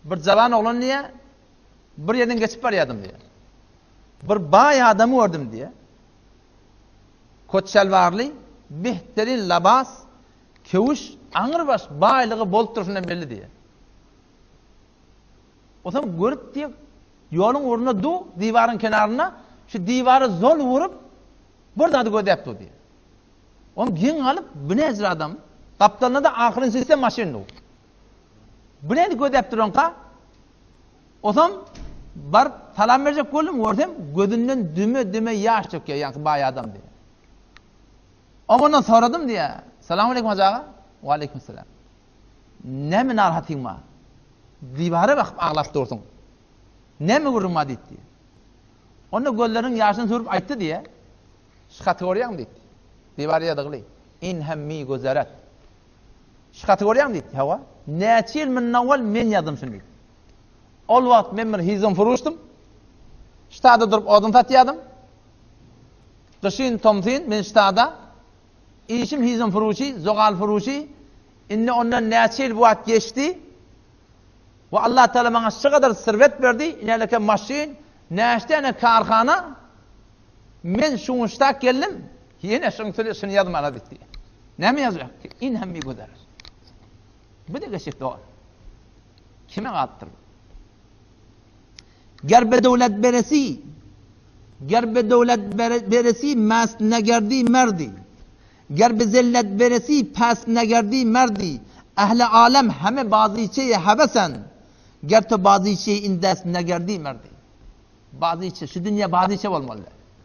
Bir jawan oglan diýýär, bir ýerden geçip barýardym diýýär. Bir baý adamy gördüm diýýär. Kot şalwarly, behterin labas, köwüş, aňrybaş baýlygy bolup durşundan belli diýýär. Otam görüp diýýär, ýoluň ugrunda du, diwaryň kenarynda şu diwara zol urup bir zady gözläp dur diýýär. Oň geň galyp, bu näjir adam? Gapdalynda-da ahyryn sistem maşyn dur. Bu nädi gözläp duranka? Osam baryp salam berjek boldum, görsem gözünden düme-düme ýaş dökýär, ýaňky baý adam diýýär. Oň ondan soradym diýýär. Salam aleýkum hajy aga. Waleýkim salam. Näme narahatyň bar? Diwara bakyp aglap dursuň. Näme gürrüň bar diýdi. Onda gözleriniň ýaşyny sürüp aýtdy diýýär. Şu haty görýäňmi diýdi. Diwar ýazygly. In hemmi gözeret. Şu haty görýäňmi diýdi. Hawa. Näçe ýyl mundan owal men ýazdym şuny diýdi. Ol wagt men bir hizm furuşdym. Ştada durup odun satýardym. Gyşyn, tomsyn men ştada. Işim hizm furuşy, zogal furuşy. Indi ondan näçe ýyl bu wagt geçdi. We Allah Teala maňa şu gadar sirwet berdi. Ineleke maşyn, näçe tane karhana. Men şuňuşdak geldim, ýene şuň şuny ýazmana diýdi. Näme ýazjak? In hem bir gözer. Bu da geçip dogan. Kime galypdyr? Ger be döwlet beresi, ger be döwlet beresi mas negerdi merdi. Ger be zillet beresi pes negerdi merdi. Ehli alem heme baziçe hebesen. Ger to baziçe in dest negerdi merdi. Bazyça, şu dünýe bazyça bolmaly däl.